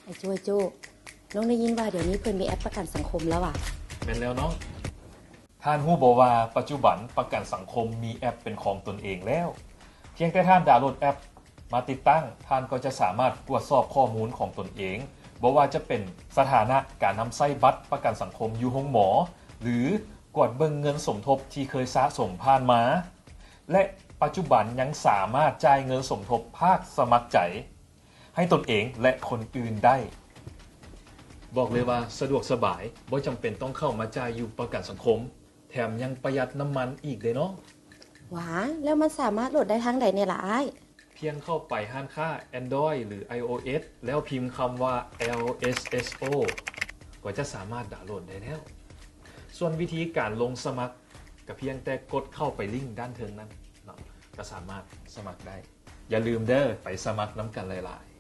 ໄອ້ໂຈ້ ໄອ້ໂຈ້ ນ້ອງໄດ້ຍິນວ່າດຽວນີ້ເພິ່ນມີແອັບປະກັນສັງຄົມແລ້ວຫວາ? ແມ່ນແລ້ວນ້ອງ. ທ່ານຮູ້ບໍ່ວ່າປັດຈຸບັນປະກັນສັງຄົມມີແອັບເປັນຂອງຕົນເອງແລ້ວ? ພຽງແຕ່ທ່ານດາວໂຫຼດແອັບມາຕິດຕັ້ງ, ທ່ານກໍຈະສາມາດກວດສອບຂໍ້ມູນຂອງຕົນເອງ, ບໍ່ວ່າຈະເປັນສະຖານະການນຳໃຊ້ບັດປະກັນສັງຄົມຢູ່ໂຮງໝໍ ຫຼື ກວດເບິ່ງເງິນສົມທົບທີ່ເຄີຍສະສົມຜ່ານມາ ແລະ ປັດຈຸບັນຍັງສາມາດຈ່າຍເງິນສົມທົບພາກສະໝັກໃຈ ໃຫ້ຕົນເອງ ແລະ ຄົນອື່ນໄດ້. ບອກເລີຍວ່າສະດວກສະບາຍ, ບໍ່ຈຳເປັນຕ້ອງເຂົ້າມາຈ່າຍຢູ່ປະກັນສັງຄົມ, ແຖມຍັງປະຢັດນ້ຳມັນອີກເດ້ນ້ອງ. ຫວາ, ແລ້ວມັນສາມາດໂຫຼດໄດ້ທາງໃດແດ່ລະອ້າຍ? ພຽງເຂົ້າໄປ ຮ້ານຄ້າ Android ຫຼື iOS ແລ້ວພິມຄຳວ່າ LSSO ກໍຈະສາມາດດາວໂຫຼດໄດ້ແລ້ວ. ສ່ວນວິທີການລົງສະໝັກ ກໍພຽງແຕ່ກົດເຂົ້າໄປລິ້ງດ້ານເທິງນັ້ນເນາະ ກໍສາມາດສະໝັກໄດ້. ຢ່າລືມເດີ, ໄປສະໝັກນຳກັນຫຼາຍໆ.